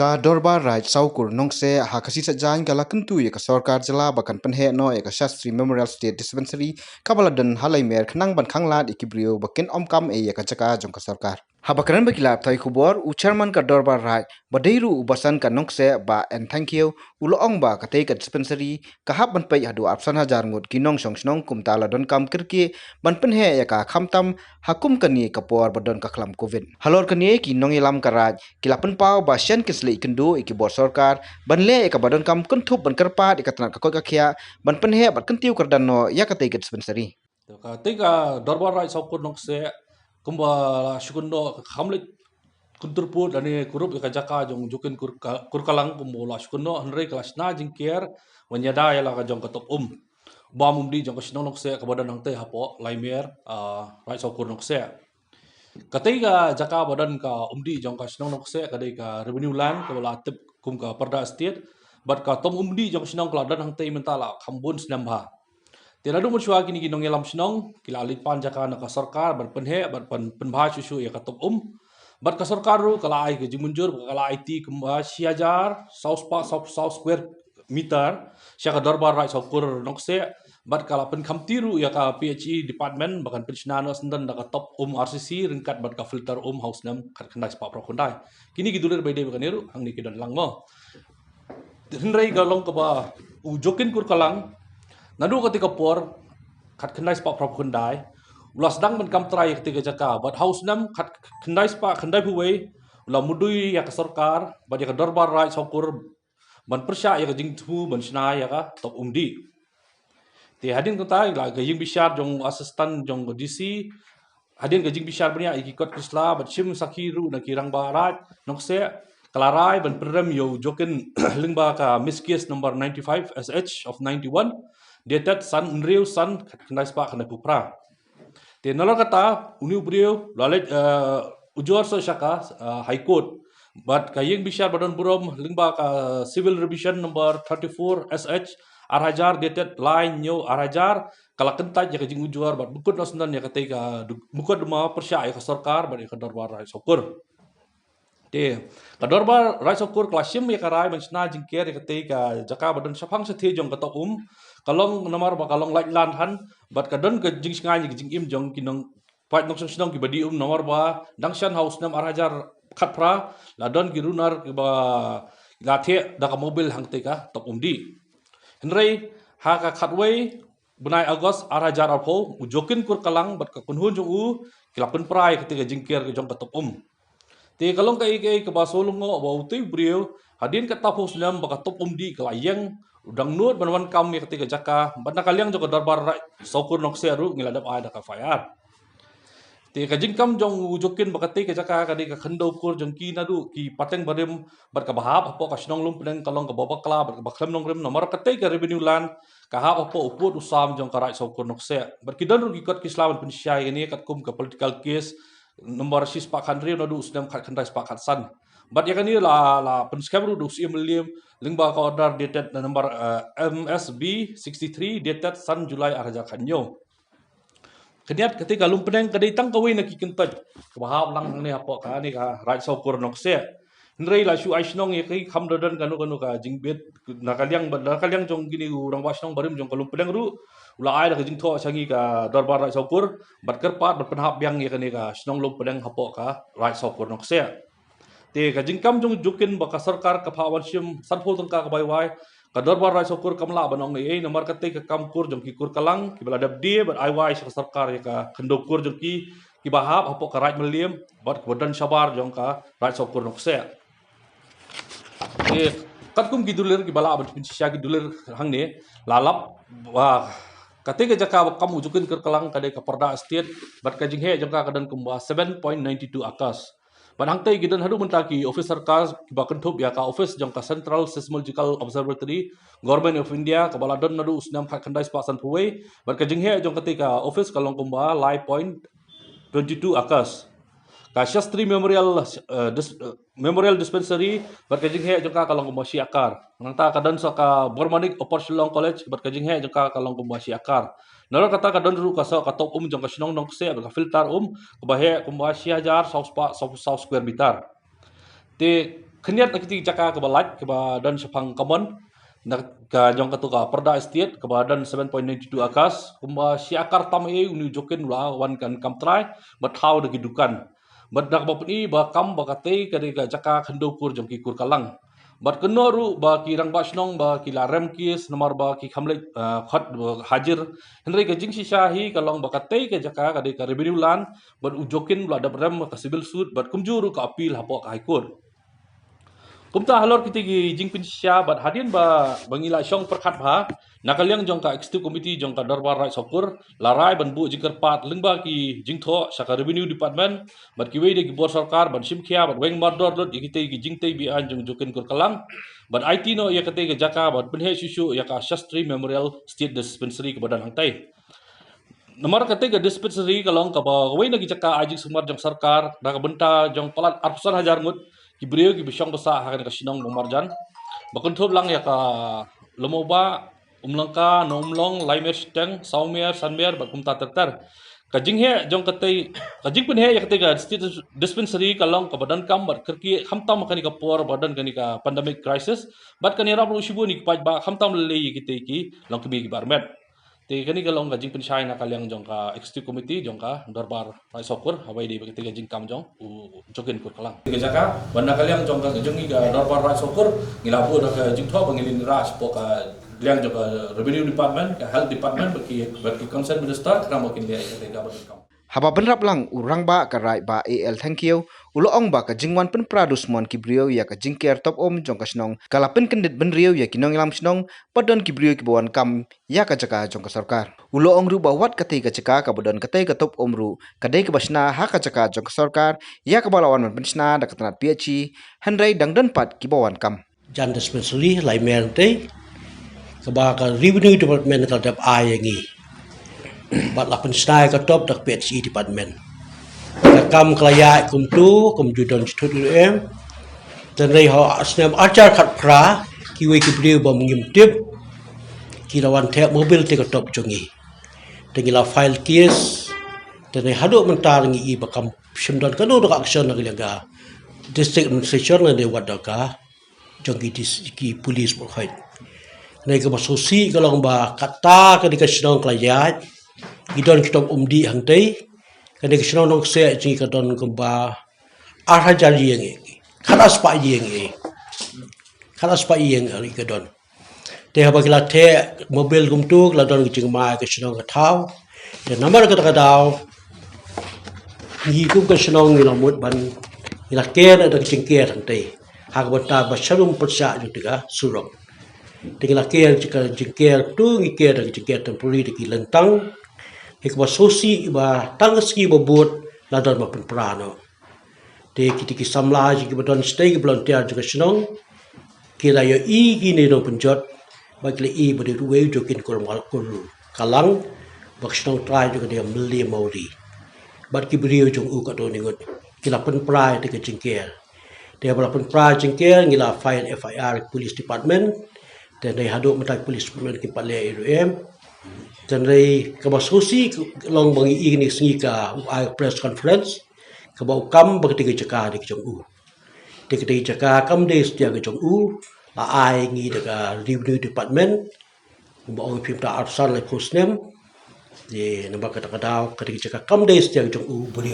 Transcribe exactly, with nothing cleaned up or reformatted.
Ka Dorbar Raid Saukur Nongkseh ha ka sngi Saitjaiñ ka la kyntu ïa ka sorkar jylla ba kan pynheh noh ïa ka Shastri Memorial State Dispensary kaba la don ha Laimer khnang ban khanglad ïa ki briew ba kin ym kam ei ïa ka jaka jong ka sorkar. Haba kren bad ki lad pathai khubor, u chairman ka Dorbar Raid ba dei ruh u basan ka Nongkseh, Bah N Thangkhiew, u la ong ba katei ka dispensary ka hap ban peit haduh arphew san hajar ngut ki nongshong shnong, kumta la donkam kyrkieh ban pynheh ïa ka, khamtam ha kum kane ka por ba don ka khlam Covid. Halor kane, ki nongïalam ka Raid ki la pynpaw ba shen kin sa leit kynduh ïa ki bor sorkar ban leh ïa kaba donkam kynthup ban kyrpad ïa ka tnat ka koit ka khiah ban pynheh bad kyntiew kyrdan noh ïa katei ka dispensary. Te katei ka Dorbar Raid Saukur Nongkseh kumba la shu kynnoh, ka kham leit kyntur pud lane kurup ïa ka jaka jong Jokin Kur-, Kurkalang kumba la shu kynnoh, hynrei ka la shna jingker ban ïada ïa la ka jong ka top um, bam umdih jong ka shnong Nongkseh kaba don hangtei hapoh Laimer, ah, Raid Saukur Nongkseh. Katei ka jaka ba don ka umdih jong ka shnong Nongkseh ka dei ka revenue land kaba la tip kum ka Pyrda Estate, bad ka tom umdih jong ka shnong ka la don hangtei mynta la kham bun snem bha. Te naduh mynshuwa kine ki nongïalam shnong ki la leit pan jaka na ka sorkar ban pynheh bad ban pynbha shuh shuh ïa ka top um. Bad ka sorkar ruh ka la ai ka jingmynjur, ka la aiti kumba shi hajar saw spah saw, saw square meter sha ka Dorbar Raid Saukur Nongkseh, bad ka la pynkhamti ruh ïa ka P H E department ba kan pynshna noh syndon da ka top um R C C ryngkat bad ka filter um ha u snem khatkhyndai spah phra khyndai. Kine ki dulir ba ïadei bad kane ruh hangne ki don lang mo. Hynrei ka long kaba u Jokin Kurkalang, naduh katei ka por khatkhyndai spah phra khyndai, u la sdang ban kam trai ïa katei ka jaka, bad ha u snem khatkhyndai spah khyndaiphew wei u la mudui ïa ka sorkar bad ïa ka Dorbar Raid Saukur ban pyrshah ïa ka jingthmu ban shna ïa ka top umdih. Te hadien kata la ka ïing bishar jong assistant jong ka D C, hadien ka jingbishar bniah ïa ki kot ki sla bad shim sakhi ruh na ki rangbah Raid Nongkseh, ka la rai ban pynrem ïa u Jokin lyngba ka Miss Case number ninety-five S H of ninety-one, dated san, hynriew san khatkhyndai spah khyndaiphew phra. Te nalor kata une u briew u la leit, eh, ujor sha ka, eh, High Court. Bad ka ïing bishar ba don burom lyngba ka Civil Revision number thirty-four S H ar hajar, dated lai hynñiew ar hajar, ka la kyntait ïa ka jingujor bad pynkut noh syndon ïa katei ka du-, mukotduma pyrshah ïa ka sorkar bad ïa ka Dorbar Raid Saukur. Te ka Dorbar Raid Saukur ka la shim ïa ka rai ban shna jingker ïa katei ka jaka ba don shaphang shathie jong ka top um. Ka long namar ba ka long lait lan than bad ka don ka jingshngaiñ ïa ka jingim jong ki nong, paid nongshong shnong kiba dih um, namar ba dang shen ha u snem ar hajar khatphra la don ki runar kiba la theh da ka mobil hangtei ka top umdih. Hynrei ha ka khatwei bnai August ar hajar arphew, u Jokin Kurkalang bad ka kynhun jong u ki la pynpra ïa katei ka jingker ka jong ka top um. Te ka long kaei kaei kaba sngewlyngngoh ba utei u briew hadien kataphew snem ba ka top umdih ka la ïeng, u dang nud ban wan kam ïa katei ka jaka, bad na ka liang jong ka Dorbar Raid Saukur Nongkseh ruh ngi la dep ai da ka F I R. Te ka jingkam jong u Jokin ba katei ka jaka ka dei ka khyndew kur jong ki naduh ki pateng barim, bad kaba hap hapoh ka shnong Lumpneng ka long kaba bakla bad kaba khlem nongrim, namar katei ka revenue land ka hap hapoh u pud u sam jong ka Raid Saukur Nongkseh. Bad ki don ruh ki kot ki sla ban pynshisha ïa kane katkum ka political case number shispah khathynriew naduh u snem khatkhyndai spah khatsan. Bad ïa kane la, la pynskhem ruh da u Syiem Mylliem lyngba ka order dated number, eh, M S B sixty-three, dated san July ar hajar khathynñiew. Khyndiat, katei ka Lumpneng ka dei tang kawei na ki kyntoit kaba hap lang hangne hapoh kane ka Raid Saukur Nongkseh. Hynrei la shu ai shnong ïa ki, kham da don kano kano ka jingbit na ka liang, na ka liang jong kine u rangbah shnong barim jong ka Lumpneng ruh u la ai da ka jingthoh sha ngi ka Dorbar Raid Saukur ban kyrpad ban pynhap biang ïa kane ka shnong Lumpneng hapoh ka Raid Saukur Nongkseh. Te ka jingkam jong u Jokin ba ka sorkar ka phah wan shim sanphew tyngka ka bai wai, ka Dorbar Raid Saukur kam lah ban ong ei ei, namar katei ka kam kur jong ki Kurkalang kiba la dep die bad ai wai sha ka sorkar ïa ka khyndew kur jong ki kiba hap hapoh ka Raid Mylliem bad kaba don shabar jong ka Raid Saukur Nongkseh. Te katkum ki dulir kiba lah ban pynshisha ki dulir hangne, la lap ba katei ka jaka ba kam u Jokin Kurkalang ka dei ka Pyrda Estate bad ka jingheh jong ka ka don kumba seven point nine two acres. Bad hangtei ki don haduh mynta ki office sorkar kiba kynthup ïa ka office jong ka Central Seismological Observatory, Government of India, kaba la don naduh u snem khatkhyndai spah sanphew wei, bad ka jingheh jong katei ka office ka long kumba lai point twenty two acres. Ka Shastri Memorial, eh, Dis-, eh, Memorial Dispensary bad ka jingheh jong ka ka long kumba shi acre. Nangta ka don sa ka Bormanik Upper Shillong College bad ka jingheh jong ka ka long kumba shi acre. Nalor kata ka don ruh ka sa ka top um jong ka shnong Nongkseh bad ka filter um kaba heh kumba shi hajar saw spah saw, saw square meter. Te khyndiat na kitei ki jaka kaba lait kaba don shaphang kamon na ka jong katu ka Pyrda Estate kaba don seven point nine two acres, kumba shi akar tam eh une u jokin u la wan kan kam trai bad thaw da ki dukan. Bad da kaba pyni ba kam ba katei ka dei ka jaka khyndew kur jong ki kur Kalang. Bad kynnoh ruh ba ki rangbah shnong ba ki la rem case namar ba ki kham leit, ah, khot, ah, hajir. Hynrei ka jingshisha hi ka long ba katei ka jaka ka dei ka revenue land bad u jokin u la dep rem ka civil suit bad kumjuh ruh ka appeal hapoh ka High Court. Kumta halor kitei ki jingpynshisha bad hadien ba, ba ngi la shong pyrkhat bha, na ka liang jong ka Executive Committee jong ka Dorbar Raid Sohkur la rai ban buh jingkyrpad lyngba ki jingthoh sha ka Revenue Department bad kiwei de ki bor sorkar ban shim khia bad weng mardor lut ïa kitei ki jingtei beaiñ jong u jokin kur Kalang, bad aiti noh ïa katei ka jaka ban pynheh shuh shuh ïa ka Shastri Memorial State Dispensary kaba don hangtei. Namar katei ka dispensary ka long kaba kawei na ki jaka ai jingsumar jong sorkar da ka bynta jong palat arphew san hajar ngut ki briew kiba shong basa ha kane ka shnong ba marjan, ba kynthup lang ïa ka Lamo Bah, Umlangka, Nongumlong, Laimer Shiteng, Sawmer, Sanmer bad kumta ter ter. Ka jingheh jong katei, ka jingpynheh ïa katei ka dis-, dispensary ka long kaba donkam bad kyrkieh khamtam ha kane ka por ba don kane ka pandemic crisis bad kan ïarap ruh shibun ïa ki paidbah khamtam lei lei ïa kitei ki longkmie kiba armet. Te kane ka long ka jingpynshai na ka liang jong ka Executive Committee jong ka Dorbar Raid Sohkur ha ba ïadei bad katei ka jingkam jong u jokin kur Kalang. Ka jaka, bad na ka liang jong ka jong ngi ka Dorbar Raid Sohkur ngi la buh da ka jingthoh ba ngin ïa rah shapoh ka liang jong ka Revenue Department, ka Health Department bad ki, bad ki Concerned Minister khnang ba kin leh ïa katei ka ba donkam. Haba bynrap lang, u Rangbah ka Raid Bah A L Thangkhiew u la ong ba ka jingwan pynpra dusmon ki briew ïa ka jingker top um jong ka shnong ka la pynkyndit bynriew ïa ki nongïalam shnong bad don ki briew kiba wan kam ïa ka jaka jong ka sorkar. U la ong ruh ba wat katei ka jaka kaba don katei ka top um ruh ka dei kaba shna ha ka jaka jong ka sorkar ïa kaba la wan ban pynshna da ka tnat P H E, hynrei dang don pat kiba wan kam. Jan dispensary, Laimer hangtei, kaba ka Revenue Department ka la dep ai ïa ngi. Bad la pynshna ïa ka top da ka P H E Department. Ka kam ka la ïaid kumtu, kumjuh don jithut ruh em. Hynrei ha u snem arhajar khatphra, kiwei ki briew ba ngim tip ki la wan theh mobil te ka top jong ngi. Te ngi la file case, hynrei haduh mynta ngi i ba kam shym don kano ka action na ka liang ka District Administration lane wat da ka jong ki dis-, ki police bad hoi. Hynrei kaba sngewsih ka long ba kata ka dei ka shnong ka la ïaid, ki don ki top um dih hangtei. Ka dei ka shnong Nongkseh jong ngi ka don kumba arhajar ïing ïa ngi. Khatar spah ïing ïa ngi. Khatar spah ïing ïa ngi ka don. Te haba ki la theh mobil kumtu, ki la don ka jingma ïa ka shnong ka thaw. Te namar kata ka daw, ngi kum ka shnong ngi la mut ban, ngi la ker da ka jingker hangtei. Ha kaba ta ba sharum pyrshah jong te ka surok. Te ngi la ker ka jingker tu, ngi ker da ka jingker temporary da ki lyntang. Hei kaba sngewsih ba tang ka sngi ba bud la don ba pynpra noh. Te kita ki samla jong kiba don shatei ki volunteer jong ka shnong ki la ïohi kine nongpynjot ba ki la i ba dei ruh wei u jokin kur Kalang ba ka shnong trai jong ka dei Mylli Mawri. Bad ki briew jong u katto katne ngut ki la pynpra ïa te ka jingker. Te ba la pynpra jingker ngi la file F I R police department. Te hynrei haduh mynta police department kim pat leh ei ruh em. Te hynrei kaba sngewsih ka long ba ngi i kine ki sngi ka u ai press conference. Kaba u kam ba katei ka jaka dei ka jong u. Te katei ka jaka kam dei satia ka jong u, la ai ngi da ka Revenue Department. Kumba ong phim ta arphew san laiphew snem. Te namar kata ka daw katei ka jaka kam dei satia ka jong u, briew